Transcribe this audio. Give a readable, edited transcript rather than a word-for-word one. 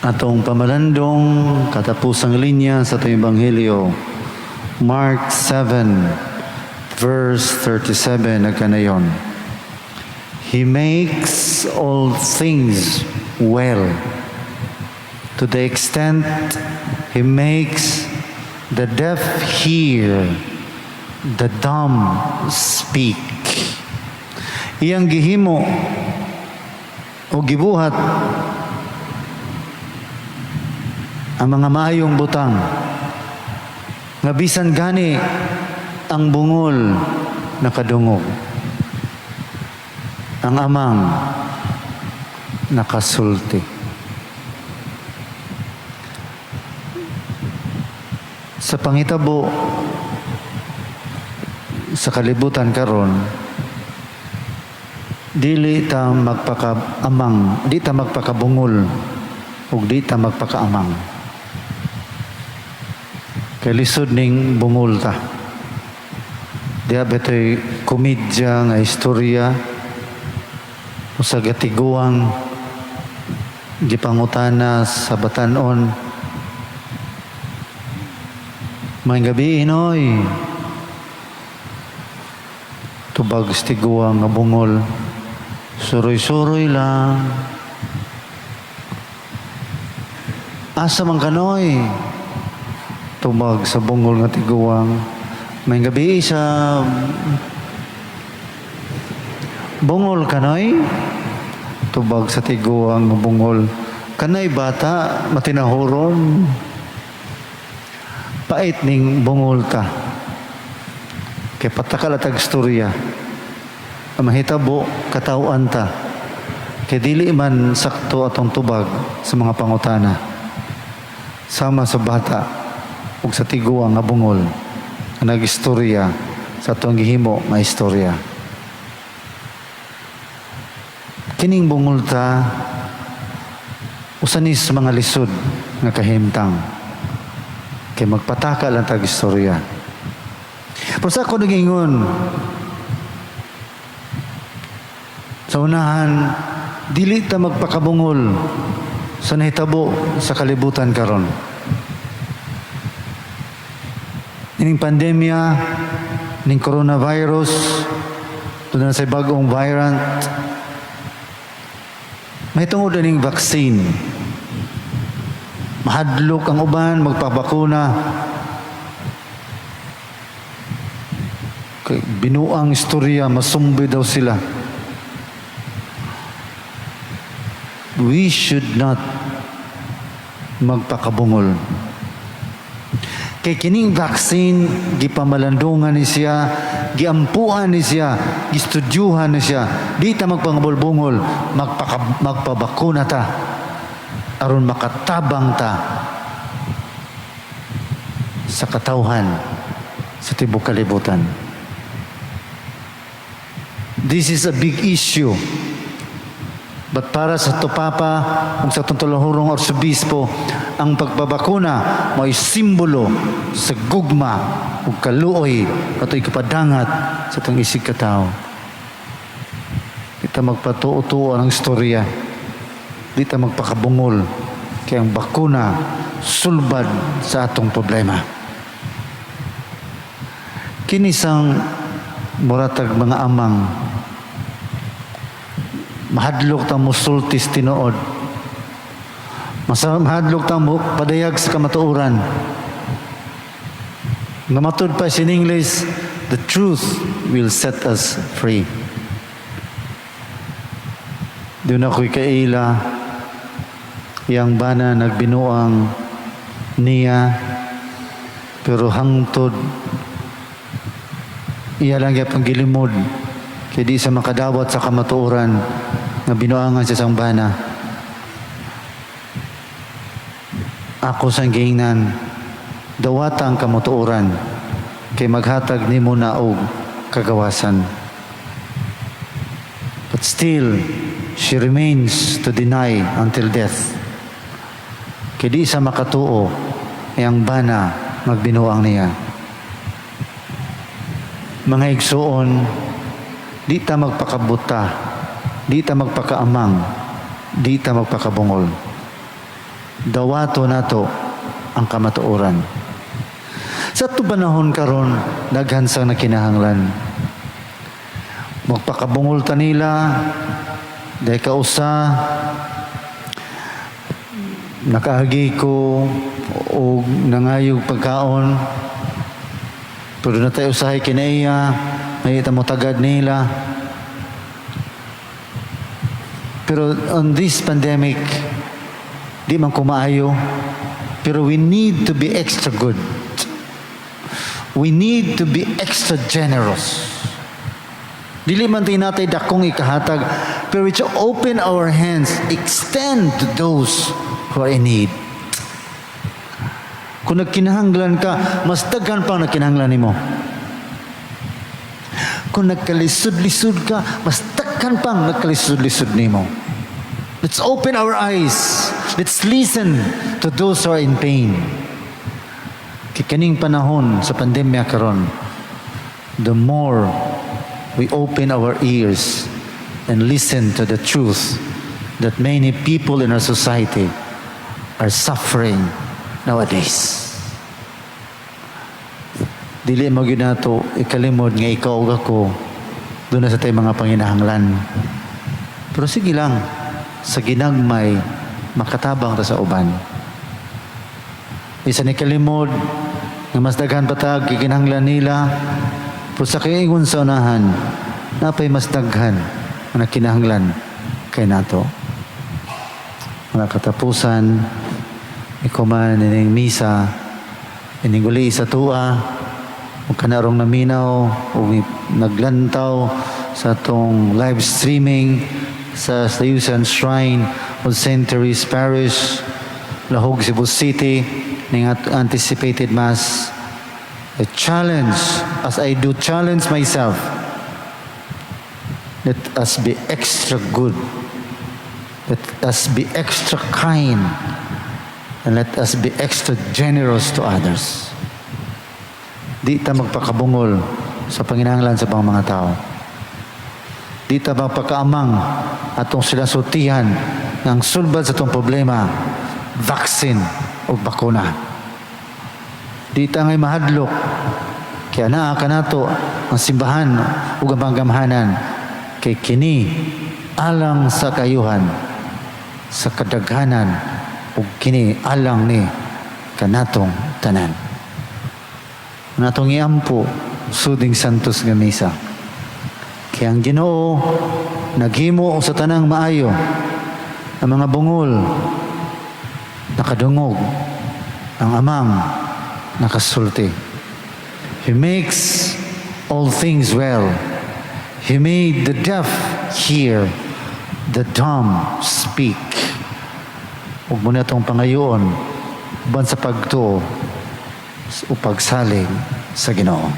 Atong pamalandong katapusang linya sa atong Ebanghelyo. Mark 7 verse 37 nagkanayon. He makes all things well to the extent He makes the deaf hear, the dumb speak. Iyang gihimo o gibuhat ang mga maayong butang nga bisan gani ang bungol nakadungog, ang amang nakasulti. Sa pangitabo sa kalibutan karon, dili ta magpakaamang, di ta magpakabungol ug di ta magpakaamang, kay lisod ning bungol ta. Diha ba ito'y komedya nga istorya, usa ka tiguang gipangutana sa batan-on, "Maayong gabii, inoy." Tubag sa tiguang nga bungol, "Suroy-suroy lang." "Asa man ka, noy?" Tubag sa bungol nga tiguang, "Maayong gabii sa bungol ka, noy?" Tubag sa tiguang nga bungol, "Kanay bata matinahuron." Pait ning bungol ta. Kay patakal tag istorya. Ang mahitabo, kataw-an ta. Kay dili man sakto atong tubag sa mga pangutana. Sama sa bata ug sa tiguang nga bungol nga nagistorya sa atong gihimo nga istorya. Kining bungol ta, usa ni sa mga lisod nga kahimtang. Kay magpataka lang tag istorya. Pero sa ako nagingon, sa unahan, dili ta magpakabungol sa nahitabo sa kalibutan karon. Ining pandemya, ning coronavirus, doon na sa bagong variant, may tungod ning vaccine. Mahadlok ang uban, magpabakuna. Kay binuang istorya, masumbi daw sila. We should not magpakabungol. Kay kining vaccine, gipamalandungan ni siya, giampuan ni siya, gistudyuhan ni siya. Di ta magpangabulbungol, magpabakuna ta aron makatabang ta sa katawhan sa tibuok kalibutan. This is a big issue. But para sa ato Papa ug sa atong tuluhurong arsobispo, ang pagpabakuna mao'y simbolo sa gugma ug kaluoy ato'y kapadangat sa atong isig katawo. Di ta magpatuo-tuo ang istorya. Di ta magpakabungol kay ang bakuna sulbad sa atong problema. Kinisang muratag mga amang, mahadlok ta musulti sa tinuod. Mahadlok ta mo padayag sa kamatuoran. Nga matud pa in English, the truth will set us free. Duna ko'y kaila, iyang bana nagbinuang niya, pero hangtod iya lang gyapon gilimod kay di sa makadawat sa kamatuoran nga binuangan siya sang bana. Ako sang giingnan, dawata ang kamatuoran kay maghatag nimo na og kagawasan. But still, she remains to deny until death. Kay di sa makatuo ay ang bana magbinuang niya. Mga igsuon, di ta magpakabuta, di ta magpakaamang, di ta magpakabungol. Dawato nato ang kamatuoran. Sa ato panahon karon, daghan sa nakinahanglan. Magpakabungol ta nila, dahil kausa, nakaagi ko o nangayog pagkaon, pero na tayo usahay kinaiya, may mo tagad nila. Pero on this pandemic, di man kumaayo, pero we need to be extra good. We need to be extra generous. Dili man tayo natay dakong ikahatag, pero we should open our hands, extend to those who are in need. Kung nagkinahanglan ka, mas daghan pang nagkinahanglan nimo. Kung nagkalisod-lisod ka, mas daghan pang nagkalisod-lisod nimo. Let's open our eyes. Let's listen to those who are in pain. Kay kaning panahon sa pandemya karon, the more we open our ears and listen to the truth that many people in our society are suffering nowadays. Dili mo gyud nato ikalimod nga ikaw ug ako duna sad tay mga panginahanglan. Pero sige lang, sa ginagmay makatabang ta sa uban. Bisan ikalimod nga mas daghan pa ta gikinahanglan nila, pero sa kaingon sa unahan, napay mas daghan nga nakinahanglan kay nato. Mga katapusan, ikuman ining misa, ining uli sa tua, ug kanarong naminaw ug naglantaw sa atong live streaming sa Sayusan Shrine of St. Therese Parish, Lahug, Cebu City, ning anticipated Mass. A challenge, as I do challenge myself, let us be extra good. Let us be extra kind. And let us be extra generous to others. Di ta magpakabungol sa panginahanglan sa pang mga tao. Di ta magpakaamang atong sila sultihan ng sulbad sa atong problema, vaccine o bakuna. Di ta ngay mahadlok, kaya naa kanato ang simbahan ug ang panggamhanan kay kini alang sa kayuhan sa kadaghanan ug kini alang ni kanatong tanan. Natong iampo suding santos nga misa. Kaya ang Ginoo naghimo sa tanang maayo, ang mga bungol nakadungog, ang amang nakasulti. He makes all things well. He made the deaf hear, the dumb speak. Ug mao na atong pangayoon uban sa pagtuo o pagsalig sa Ginoo.